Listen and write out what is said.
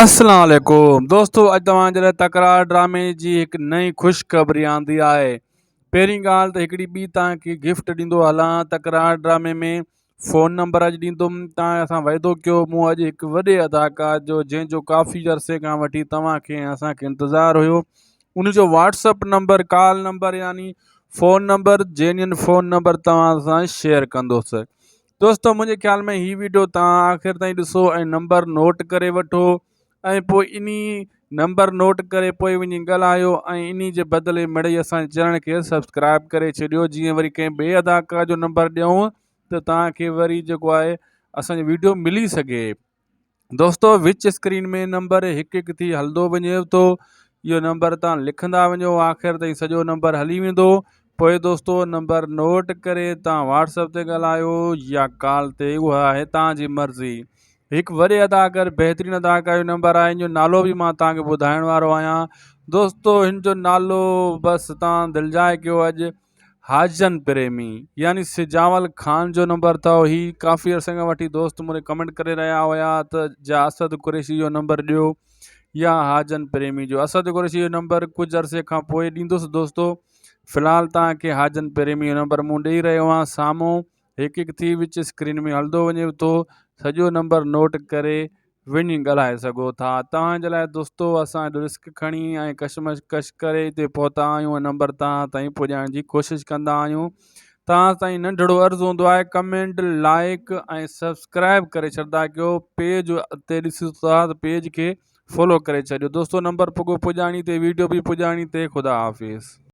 السلام عليڪم دوستو اڄ توهان جي لاء تڪرار ڊرامي جي هڪ نئين خوشخبري آندي آهي پهرين ڳالهه ته هڪڙي ٻي توهان کي گفٽ ڏيندو هلان تڪرار ڊرامي ۾ فون نمبر اڄ ڏيندم توهان سان وعدو ڪيو مون اڄ هڪ وڏي اداڪار جو جنهن جو ڪافي عرصي کان وٺي توهان کي ۽ اسان کي انتظار هيو ان جو Whats app number call number يعني phone number genuine phone number توهان سان شيئر ڪندوس دوستو منهنجي خيال ۾ هي ويڊيو توهان آخر تائين ڏسو ۽ نمبر نوٽ ڪري وٺو ۽ پوء انهي نمبر نوٽ ڪري پوء وڃي ڳالهايو ۽ انهي جي بدلي مڙئي اسان جي چينل کي سبسڪرائب ڪري ڇڏيو جيئن وري ڪنهن ٻئي اداڪار جو نمبر ڏيون ته توهان کي وري جيڪو آهي اسان جو ويڊيو ملي سگهي. دوستو وچ اسڪرين ۾ نمبر هڪ هڪ ٿي هلندو وڃي ٿو اهو نمبر تان لکندا وڃو آخر تائين سڄو نمبر هلي ويندو پوء دوستو نمبر نوٽ ڪري تان واٽس اپ تي ڳالهايو يا ڪال تي اها آهي تان جي مرضي هڪ وڏي اداڪار بهترين اداڪار جو نمبر آهي ان جو نالو به مان تان کي ٻڌائڻ وارو آهيان دوستو هن جو نالو بس تان دلجاء ڪيو اڄ حاجن پريمي يعني سجاول خان جو نمبر اٿو هي ڪافي عرصي کان وٺي دوست مون ڪمينٽ ڪري رهيا هيا ته جا اسد قريشي جو نمبر ڏيو يا حاجن پريمي جو اسد قريشي جو نمبر ڪجهه عرصي کان پوء ڏيندس دوستو في الحال توهان کي حاجن پريمي جو نمبر مون ڏئي رهيو آهيان سامهون هڪ هڪ ٿي وچ اسڪرين ۾ هلندو وڃي ٿو سڄو نمبر نوٽ ڪري وڃي ڳالهائي سگهو ٿا. توهان جي لاء دوستو اسان ايڏو رسڪ کڻي ۽ ڪشمڪش ڪري هتي پهتا آهيون ۽ نمبر توهان تائين پڄائڻ جي ڪوشش ڪندا آهيون. توهان تائين ننڍڙو عرض هوندو آهي ڪمينٽ لائيڪ ۽ سبسڪرائب ڪري ڇڏدا ڪيو پيج تي ڏسو ٿا ته پيج کي فالو ڪري ڇڏيو دوستو نمبر پڳو پڄاڻي تي ويڊيو به پڄاڻي تي خدا حافظ.